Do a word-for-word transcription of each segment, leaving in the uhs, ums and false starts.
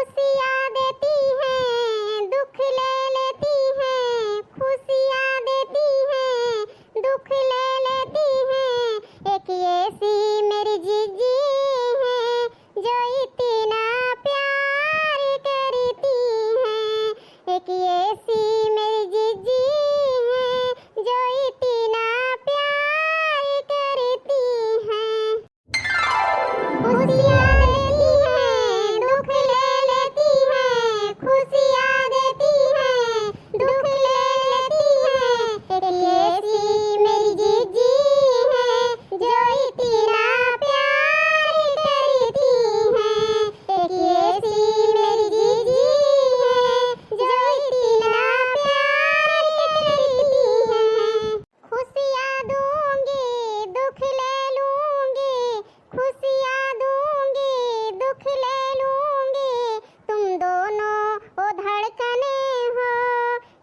खुशियाँ देती हैं, दुख ले लेती हैं, खुशियाँ देती हैं, दुख ले लेती हैं। एक ऐसी मेरी जीजी हैं, जो इतना प्यार करती हैं। एक ऐसी मेरी जीजी हैं, जो इतना प्यार करती हैं। खुशियाँ देती हैं, दुख ले लेती हैं, खुशियाँ देती हैं, दुख ले लेती हैं। एक ऐसी मेरी जीजी हैं, जो इतना प्यार करती हैं। एक ऐसी मेरी जीजी हैं, जो इतना प्यार करती हैं। खुशियाँ दूंगी, दुख ले लूंगी, खुशियाँ दूंगी, दुख ले लूंगी। तुम दोनों वो धड़कने हो,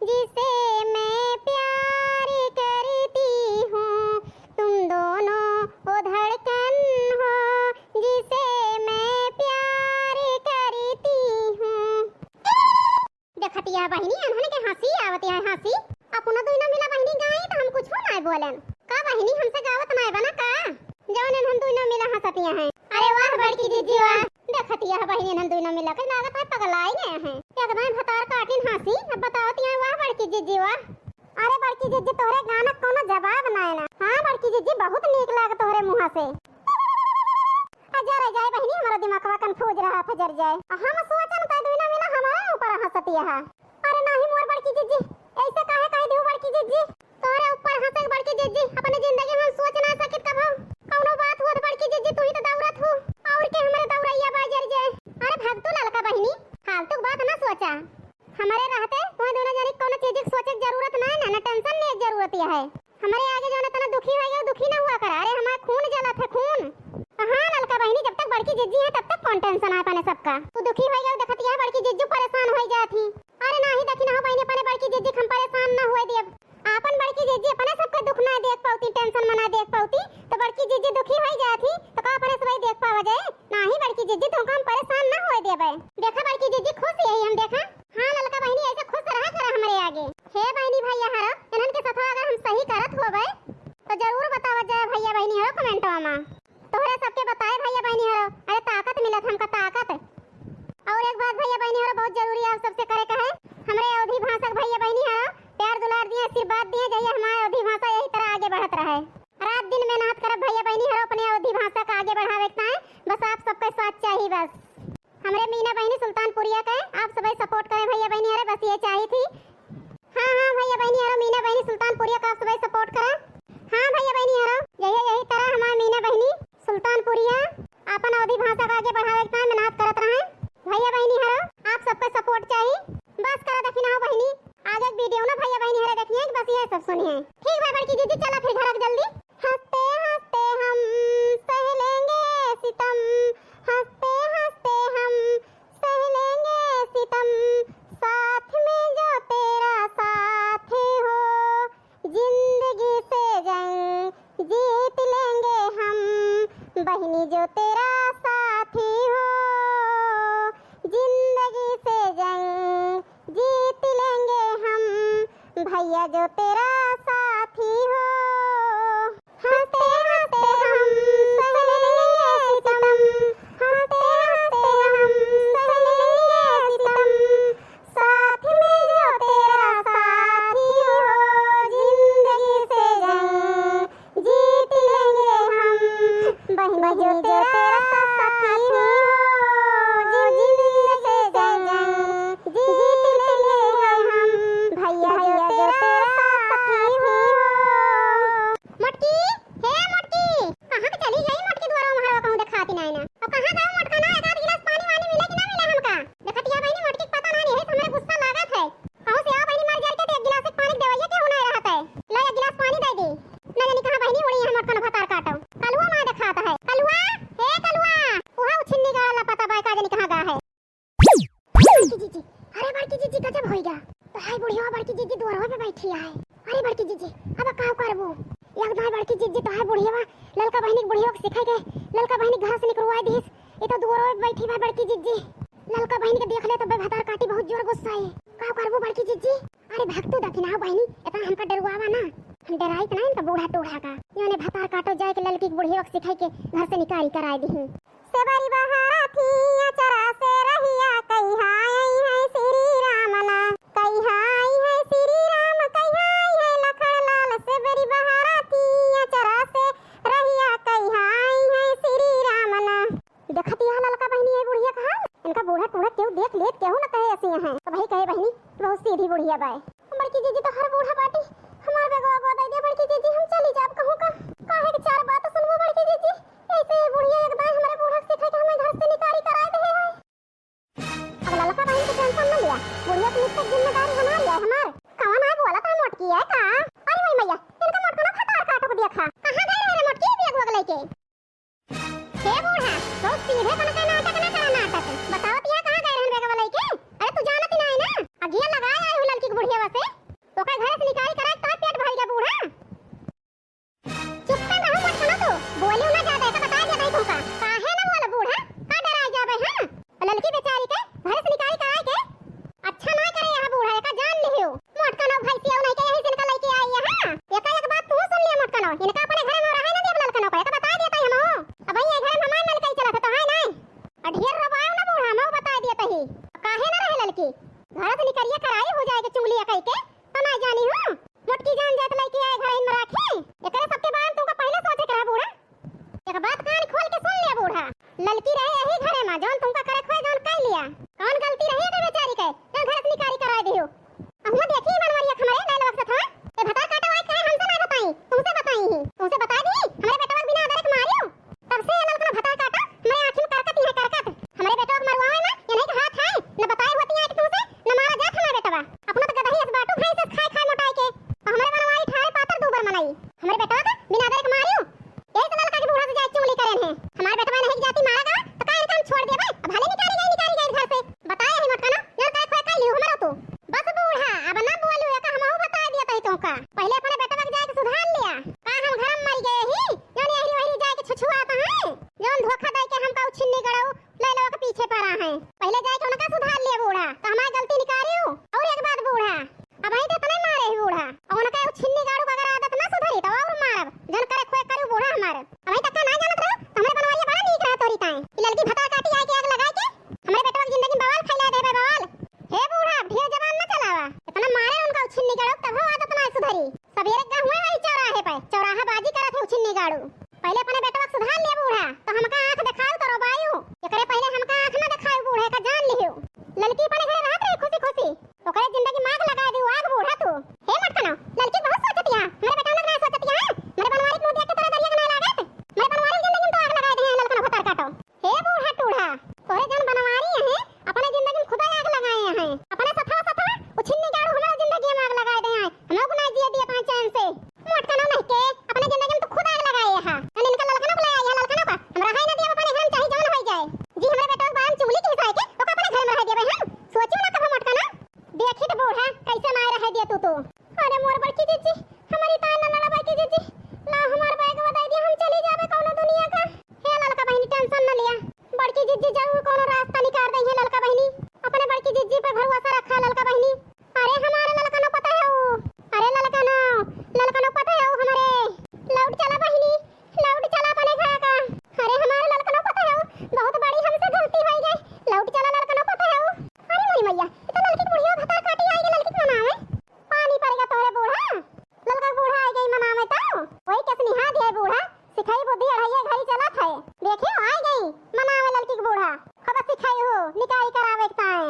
जिसे मैं प्यार करती हूँ। तुम दोनों वो धड़कन हो, जिसे मैं प्यार करती हूँ। देखतिया बहिनी, अनहन के हँसी आवतिया है, हँसी। अपनो दुइनो मिला बहिनी गाई त हम कुछो नाय बोलेन। का बहिनी, हमसे गावत नाय बना का? जौन अनहन दुइनो मिला हँसतिया हैं। अरे वाह बड़की जिज्जी वाह। देखतिया है बहिनी, अनहन दुइनो मिला के लागत है पगलाई गए हैं। एकदम भतार काटिन हँसी, अब बतावतिया हैं वाह बड़की जिज्जी वाह। अरे बड़की जिज्जी, तोहरे गाना कौनो जवाब नाय ना। हाँ बड़की जिज्जी, बहुत नीक लाग तोहरे मुँहा से। आ, जर जाए बहिनी, हमारा दिमागवा confuse रहा था, जर जाए। हम सोचन तै दुइनो मिला हमारे ऊपर हँसतिया है। अरे नाही मोर बड़की जिज्जी, ऐसे काहे कह दिहू बड़की जिज्जी? तोहरे ऊपर हँसे बड़की जिज्जी, अपने जिंदगी में हम सोच ना सकित कभो। कौनो बात हुआ तो बड़की जिज्जी, तू ही तो दौड़त हू। और के हमारे दौड़ैया बा जर जाए। अरे भग तू ललका बहिनी, फालतू के बात ना सोचा। हमारे रहते तुम्हें दुइनो जनी कौनो चीज के सोचे के जरूरत ना है ना, ना tension लेवे के जरूरत यह है। हमरे आगे जौन इतना दुखी होइ गया, दुखी ना हुआ करा। अरे हमार खून जलत है, खून। हाँ ललका बहिनी, जब तक बड़की जिज्जी है तब तक कौन tension है अपने सबका। तू दुखी होइ गया, देखतिया है बड़की जिज्जू परेशान होइ जात ही। अरे नाही देखी ना हो बहिनी, अपने बड़की जिज्जी के हम परेशान ना हुए देब। आपन बड़की जिज्जी अपने सबके दुख ना देख पाउती, tension में ना देख पाउती, तो बड़की जिज्जी दुखी होइ जात ही तो का अपने सबई देख पावा जाए? नाही बड़की जिज्जी, तुमका हम परेशान ना हुए देबे। देखा बड़की जिज्जी खुश यही हम देखा। हाँ ललका बहिनी, ऐसे खुश रहा करा हमरे आगे। हे बहिनी भैया हरो, इन्हन के सथवा अगर हम सही करत होबे तो जरूर बतावत जाए भैया बहिनी हरो कमेंटवा में। तोहरे सबके बताए भैया बहिनी हरो, अरे ताकत मिलत हमका ताकत। और एक बात भैया बहिनी हरो बहुत जरूरी है आप सबसे करे कहे, हमरे अवधी भाषा के भैया बहिनी हरो प्यार दुलार दिए, आशीर्वाद दिए, जहिया हमारे अवधी भाषा यही तरह आगे बढ़त रहे। रात दिन मेहनत करब भैया बहिनी हरो अपने अवधी भाषा का आगे बढ़ावे के ताए, बस आप सबके साथ चाहिए बस। हमरे मीना बहिनी सुल्तानपुरिया के आप सबई support करें भैया बहिनी हरे, बस ये चाही थी। हाँ, हाँ, भैया बहिनी हरो, मीना बहिनी सुल्तानपुरिया का आप सबई support करें। हाँ, भैया बहिनी हरो, यही, यही तरह हमार मीना बहिनी सुल्तानपुरिया आपन अवधी भाषा का आगे बढ़ावे के ताए मेहनत करत रहें। भैया बहिनी हरो, आप सबके support चाही। बस करा देखी ना हो बहिनी, आगे के video ना भैया बहिनी हरे देखिए, बस ये सब सुनिए। ठीक बा बड़की जिज्जी, चला फिर घर के जल्दी। हंसते हंसते हम सह लेंगे सितम, हंसते हंसते हम सह लेंगे सितम, साथ में जो तेरा साथ हो, जिंदगी से जंग जीत लेंगे हम, बहिनी जो तेरा साथी हो, जिंदगी से जंग जीत लेंगे हम, भैया जो तेरा साथी हो। हंसते हंसते हम सह लेंगे सितम, हंसते हंसते हम सह लेंगे सितम, साथ में जो तेरा साथी हो, जिंदगी से जंग जीत लेंगे हम, बहिनी जो तेरा साथी हो, जिंदगी से जंग जीत लेंगे हम, भैया जो तेरा साथी हो। मोटकी, हे मोटकी, कहाँ के चली गई मोटकी, दुआरा में हरवा कहूँ देखाती नाई ना। अब कहाँ जाऊँ मोटका ना, एक आध गिलास पानी वानी मिले कि ना मिले हमका? देखतिया बहिनी मोटकी के पता नाई है, हमरे गुस्सा लागत है। कहूँ से आओ बहिनी, मार जर के तो एक गिलास एक पानी देवैया केहू नाई रहत है। लो एक गिलास पानी दे दी। ना जानी कहाँ बहिनी उड़ी है मोटका ना भतार काटो। कलुआ माँ देखात है। कलुआ, हे कलुआ, उहा उछिन्नी गाड़ा ला पता बाय का जानी कहाँ गा है। बड़की जीजी, अरे बड़की जीजी, गजब होई गा। तो हाय बुढ़िया, बड़की जीजी दुआरवा पे बैठी है। अरे बड़की जीजी, अब का करबू? लगता है बड़की जीजी तो हाय बुढ़िया, ललका बहिनी के बुढ़िया के सिखाई के, ललका बहिनी घास निकरवाई दिस। ये तो दुआरवा पे बैठी है बड़की जीजी। ललका बहिनी के अथी ना हो बहिनी, इतना हमका डरुआवा ना, हम डराइत ना इनका बूढ़ा टूढ़ा का। योने भतार काटो जाए के ललकी के बुढ़िया के सिखाई के घर से निकारी कराए दिही। सेबरी बहारा थी अचरा से रहिया कहिया आई है श्री राम ना, कहिया आई है श्री राम, कहिया आई है लखन लाल। सेबरी बहारा थी अचरा से रहिया कहिया आई है श्री राम ना। देखत यहाँ ललका बहिनी है बुढ़िया का हाल, इनका बूढ़ा टूढ़ा केहू देख लेत केहू न कहे ऐसी हैं। तो भाई कहे बहिनी कि बहुत सीधी बुढ़िया बाय। बड़की जीजी तो हर बूढ़ा बाटी, हमार बेगवा गोदा दे बड़की जीजी, हम चली जाब कहूँ का। काहे के चार बात सुनबो बड़की जीजी, ऐसे ये बुढ़िया एकदम हमारे बूढ़ा के सिखा के हमें घर से निकारी कराए दे है। अब ललका बहिन के टेंशन न लिया, बुढ़िया के नित्य जिम्मेदारी हमार है, हमार। कौन है बोला था मोटकी है का? अरे वही मैया, इनका मोटका ना भतार काटो को देखा। कहाँ गए रहे रे मोटकी बेगवा के लेके? हे बूढ़ा, बहुत सीधे बन के नाटक ना करा नाटक। बताओ तिया कहाँ गए रहन बेगवा लइके? अरे तू जानत ही नाही ना, अगिया लगाए आई हूँ ललकी के बुढ़िया से। ओकर घरे से निकाल कराए तब पेट भर गया बूढ़ा। चुप कर रहो मत सुनो तू, बोलियो ना ज्यादा, ऐसा बता दिया नहीं तुमका। काहे ना बोल बूढ़ा, का डराए जाबे हम? ललकी बेचारी के घरे से निकाल कराए के अच्छा ना करे यहाँ बूढ़ा, एका जान लिहियो। मोटकनो भैंसिया नहीं के यही से इनका लेके आई है, हाँ? एका एक बात तू सुन लिया मोटकनो, इनका अपने घरे में रहे ना देब ललकनो को, एका बता देता ही हम। अब ये घर में हमार नलकई चलत है तो है नहीं। आ ढेर रबायो ना बूढ़ा, हम बता देता ही। काहे ना रहे ललकी? घर से निकरिया कराई हो जाए के चुंगलिया कई के, तो ना जानी हूँ। मोटकी जान जात लेके आए घर में राखे। एकरे सबके बारे में तुमका पहले सोचे के रहा बूढ़ा। एक बात कान खोल के सुन ले बूढ़ा, ललकी रहे यही घरे में, जौन तुमका करे खोए जौन कर लिया। कौन गलती रही है बेचारी के, जौन घर से निकारी कराए दियो? अहुआ देखी मनवरिया हमरे नैन वक्त था। ए भतार काटा वाई कहे हमसे ना बताई, तुमसे बताई ही। तुमसे बता दी, हमरे बेटवा के बिना अदरक मारियो। तब से ये ललकना भतार काटा, हमरे आँखी में करकत ही है करकत। हमरे बेटवा के मरवावे में ये नहीं के हाथ है, न बताए होती है कि तुमसे, न मारा जात हमारे बेटवा। अपना तो गदही अस बाटू भैंस अस खाए खाए मोटाए के। और हमरे मनवाई ठाड़े पातर दूबर मनई। हमरे बेटवा का बिना अदरक मारियो। यही से ललका के बूढ़ा से जाए चुंगली करेन है। हमार बेटवा नहीं जाती मारा गवा, तो का इनका हम छोड़ देबे? अब भले निकाली गई, निकाली गई घर से। बताए ही मोटकनो, जौन करे खोए कर लियो हमरो तू। बस बूढ़ा, अब ना बोलू, एका हमहू बताए दिया तही तुमका। पहले अपने बेटवा के जाए के सुधार लिया। का हम घर में मर गए ही, जौन यहरी वहरी जाए के छुछुआत है? जौन धोखा दे के हमका उछिन्नी गड़ाऊ, लैलवा के पीछे पड़ा है। पहले जाए के उनका सुधार लिया बूढ़ा, तो हमारी गलती निकारियो। और एक बात बूढ़ा, अब आई तो इतना मारे ही बूढ़ा। अब उनका एगो छिन्नी गाड़ू का अगर आदत ना सुधरी तो और मारब। जन करे खोए करू बूढ़ा हमार। अब आई तक का ना जानत रहो, तो हमरे बनवारिया बड़ा नीक रहा तोरी ताए। ई ललकी भतार काटी आए के आग लगाए के, हमरे बेटवा की जिंदगी में बवाल फैला देबे बवाल। हे बूढ़ा, अब ढेर जबान ना चलावा। इतना मारे उनका उछिन्नी गाड़ू तब हो आदत ना सुधरी। सबेरे का हुए वही चौराहे पे, चौराहा बाजी करत है उछिन्नी गाड़ू। पहले अपने बेटवा के सुधार लिया बूढ़ा, तो हमका आँख देखाऊ तो रोबायू। एकरे पहले हमका आँख ना देखाऊ बूढ़ा, का जान लियो। ललकी अपने घरे रहत रही खुशी खुशी, ओकरे जिंदगी में आग लगा दियो, आग बूढ़ा तू। हे मोटकनो, ललकी बहुत सोचतिया, हमरे बेटवा ना सोचतिया, हमरे बनवारी के मुँह देख के तोरे दरिया के ना लागत, हमरे बनवारी के जिंदगी में तो आग लगा दे हैं ललकनो भतार काटो। हे बूढ़ा टूढ़ा, तोरे जौन बनवारी है, अपने जिंदगी में खुदा आग लगाए हैं। अपने सथवा सथवा उ छिन्नी गाड़ू हमारे जिंदगी में आग लगाए दे हैं। हम लोग ना जिए दिए पाए चैन से। मोटकनो नहीं के, अपने जिंदगी में तो खुद आग लगाए हैं। जन इनका ललकनो को ले आई है, ललकनो का। हम रहाई ना दिए अपने घर में, चाहे जौन हो जाए। जी हमरे बेटवा के बारे में चुगली के हिसाब के, ओका अपने घर में रह देबे हम। सोचियो ना कबो मोटकनो। देखी तो बूढ़ा, कैसे माए रह दिया तू तो। अरे मोर बड़की जीजी, हमारी तान ना लड़ा बड़की जीजी। ला हमार बैग बदाई दिया, हम चली जाबे कौनो दुनिया का। हे ललका बहिनी, टेंशन न लिया, बड़की जीजी जरूर कोनो रास्ता निकाल दई है ललका बहिनी। अपने बड़की जीजी पे भरोसा रखा ललका बहिनी। अरे हमारे ललकनो पता है वो, अरे ललकनो, ललकनो पता है वो हमारे। लौट चला बहिनी, लौट चला अपने घर का। अरे हमारे ललकनो पता है वो, बहुत बड़ी हमसे गलती हो गई। लौट चला ललकनो पता है वो। अरे मोरी मैया, ये तो ललकी बुढ़िया भतार काटी आई के ललकी के मनावे। पानी पड़ेगा तोहरे बूढ़ा। ललका बूढ़ा आई गई मनावे तो। वही कैसे निहा दिया बूढ़ा। सिखाई बुद्धि अढ़ाइया घड़ी चलत है। देखे हो, आई गई मनावे ललकी के बूढ़ा। खूब सिखाई हो, निकारी करावे के ताए।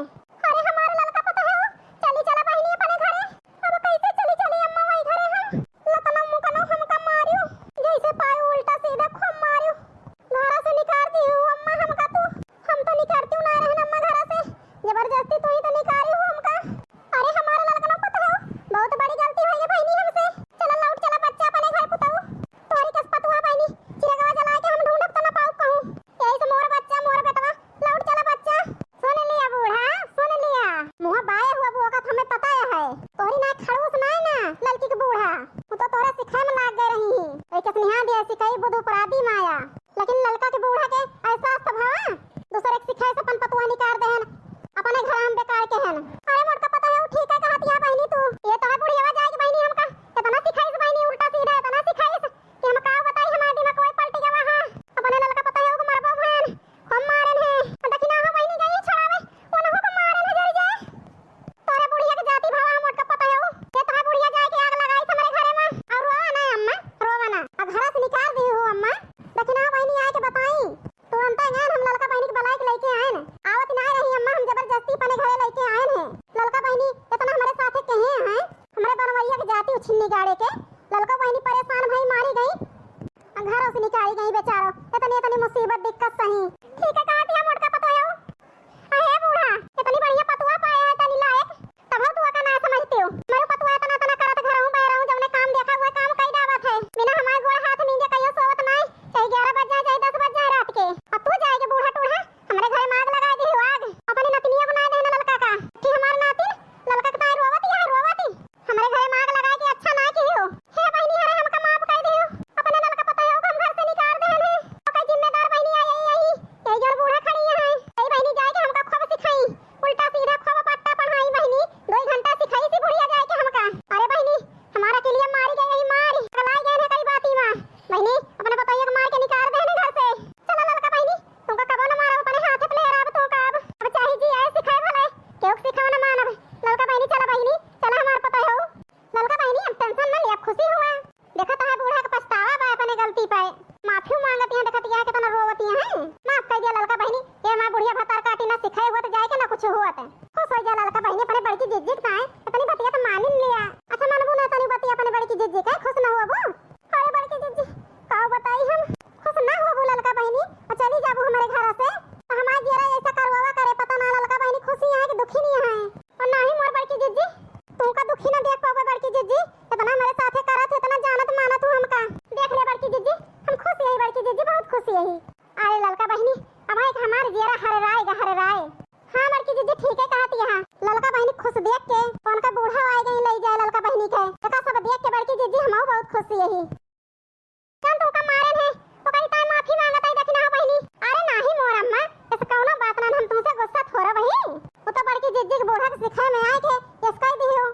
अरे हमार ललका पता है हो, चली चला बहिनी अपने घरे। अब कैसे चली चली अम्मा वही घरे हम? लतना मुकनो हमका मारियो, जैसे पाए उल्टा सीधा खूब मारियो। घरा से निकार दी हो अम्मा हमका तू। हम तो निकारती हूँ ना रहन अम्मा घरा से, जबरदस्ती तू ही तो निकारी हो हमका। अरे हमार ललकनो पता है, बहुत बड़ी गलती हो गई बहिनी हमसे। चला लौट चला बच्चा अपने घर पुताऊ। तोहरी कस पतुआ बहिनी, चिरगवा जला के हम ढूंढब तो ना पाऊ कहूँ। यही से मोर बच्चा, मोर बेटवा, लौट चला बच्चा। सुन ले खुश होइ जा ललका बहिनी, अपने बड़की जिज्जी के ताईं इतनी बतिया तो मानिन लिया। अच्छा मनबू ना तनी बतिया अपने बड़की जिज्जी के, खुश ना होबू? अरे बड़की जिज्जी, का बताई हम, खुश ना होबू ललका बहिनी, और चली जाबू हमरे घर से, तो हमार जियरा ऐसा करवावा करे, पता ना ललका बहिनी खुशी है कि दुखी नहीं है। और ना ही मोर बड़की जिज्जी, तू का दुखी ना देख पावे बड़की जिज्जी, इतना मेरे साथे करत हो, इतना जानत मानत हो हमका। देख ले बड़की जिज्जी, हम खुश यही बड़की जिज्जी, बहुत खुश यही। अरे ललका बहिनी, अब एक हमार जियरा हर राय गा हर राय। हाँ बड़की जिज्जी, ठीक है कहत यहाँ। ललका बहिनी खुश देख के, उनका बूढ़ा आए गई ले जाए ललका बहिनी के। एका सब देख के बड़की जिज्जी हमहू बहुत खुश यही। जौन तुमका मारेन है, ओकरी ताईं माफी मांगत हई, देखी ना हो बहिनी। अरे नाही मोर अम्मा, ऐसे कौनो बात ना, हम तुमसे गुस्सा थोड़ा वही। वो तो बड़की जिज्जी के बूढ़ा के सिखाए में आए के, यस कह दियो।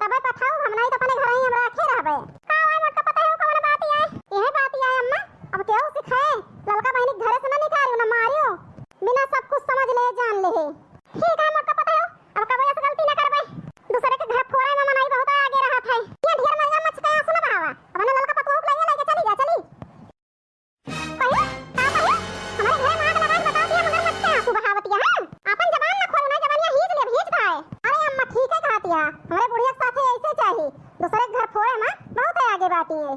तबे पठाऊ, हम नाही तो अपने घर ही हम रखे रहबे। का आए मोटका पता है कौन बात आए? यह बात आए अम्मा, अब केहू सिखाए, ललका बहिनी के घरे से ना निकालियो, ना मारियो, बिना सब कुछ समझ ले, जान ले है। ठीक है मोटका पता है, अब कबो ऐसे गलती ना करबे। दूसरे के घर फोड़े में मनई बहुत आगे रहत है। ये ढेर मजा मच के आंसू ना बहावा। अब ना ललका पतोहू के लइके, लइके चली जा, चली। कहियो, का कहियो? हमरे घरे में आग लगा के बता दिया, मगर मच के आंसू बहावतिया, हाँ? आपन जबान ना खोलू ना, जबनिया हीज ले, हीज खाए। अरे अम्मा ठीक है कहतिया, हमरे बुढ़िया के साथे ऐसे चाही। दूसरे के घर फोड़े में बहुत है आगे बाटी है।